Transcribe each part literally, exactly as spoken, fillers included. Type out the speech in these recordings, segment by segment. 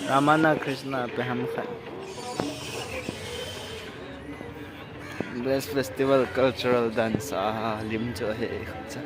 Ramana Krishna pe ham khat. Best Festival Cultural Dance a lim chu ahi khat cha.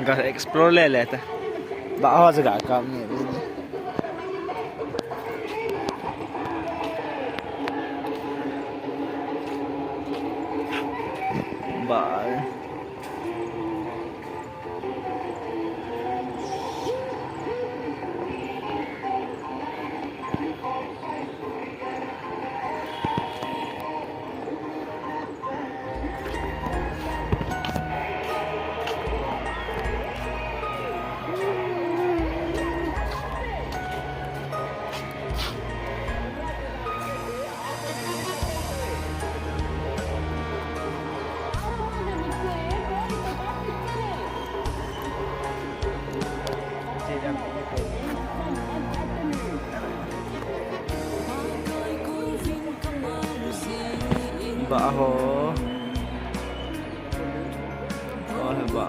Ga explore le le ta. Ba ho jaga kam ni. Ba. Ba ho. Ba ho ba.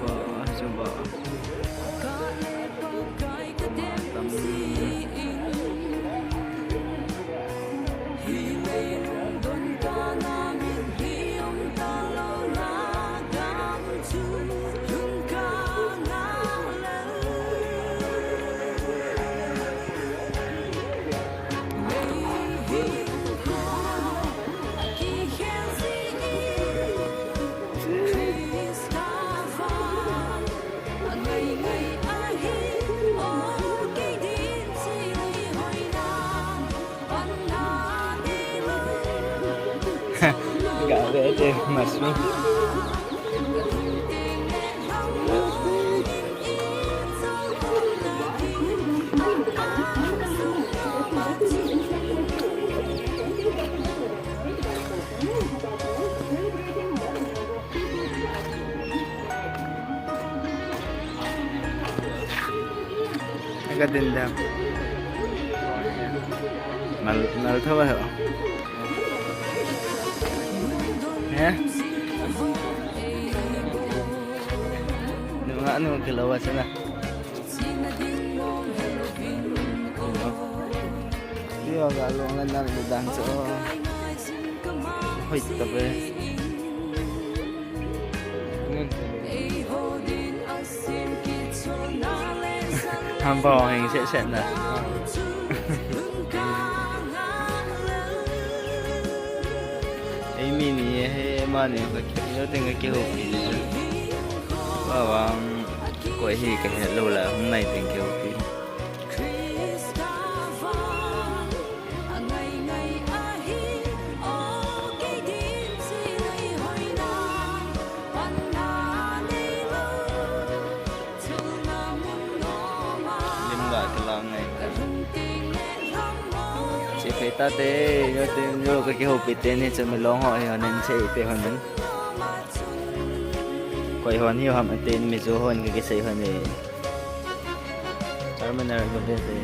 Ba, so ba. Ga ve te mushroom. Ka din da. Nal, nal thawa ho. He? Nu nga nu kilawa sana. Yo ga long la nal dan so. Hoi ta be. Ham pa hong hing set set na. Ei mi ni he ma ni ka ki yo teng ka ki ho pi ni. Ba wang ko hi ka he lo la hung nai teng ki ho pi. Lim ga kilang ngai. Che phei ta te, yo te, yo ka kihoupi te ni chu Milong ho hi hon in che te hon in. Koi hon hi ham te ni mi chu hon ka kisei hon ni. Terminal ko te te.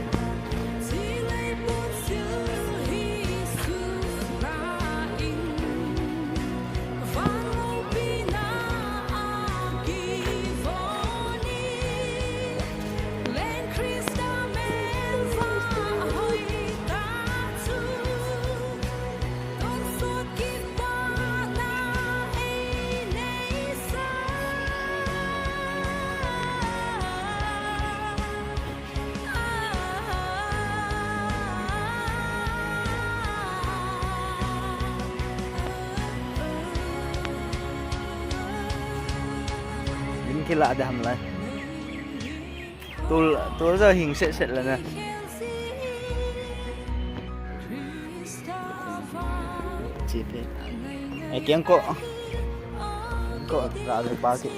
Lim kila de ham lai. Tul, tul jo hing set set la na. Ai, kiang ko. Ko, ra le pa ki.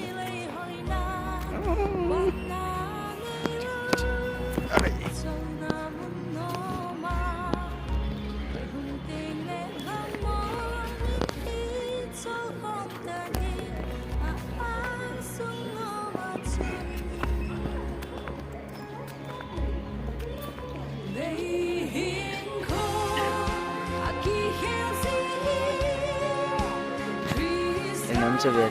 Inam chu ve.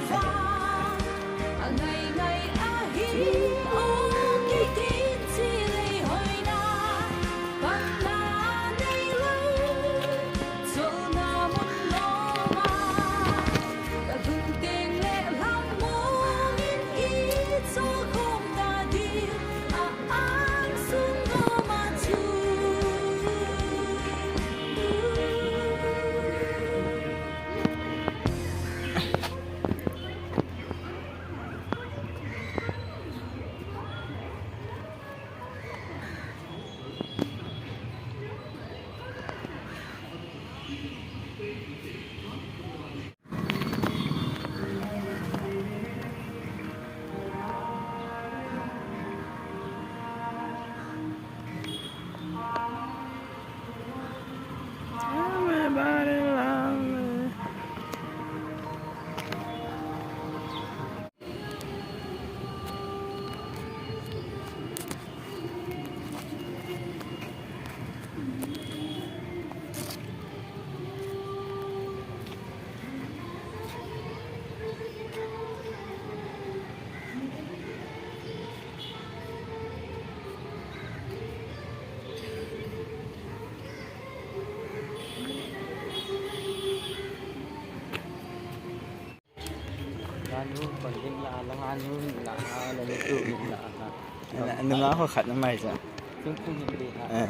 Anu, panding la, la anu, la, la tu, la. Anu nga ho khat na mai sa. Tung tung ni ha. Eh.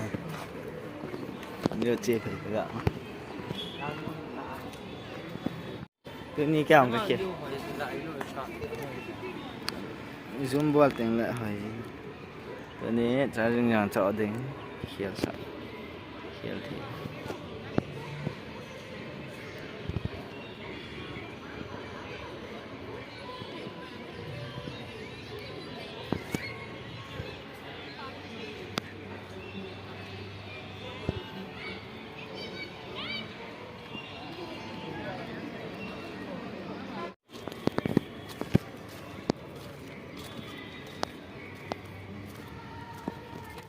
Anu che phe ga. Tuni kya hung ka khe. Zoom bol teng le hoi. Tuni charging jang cha ding. Khel sa. Khel thi.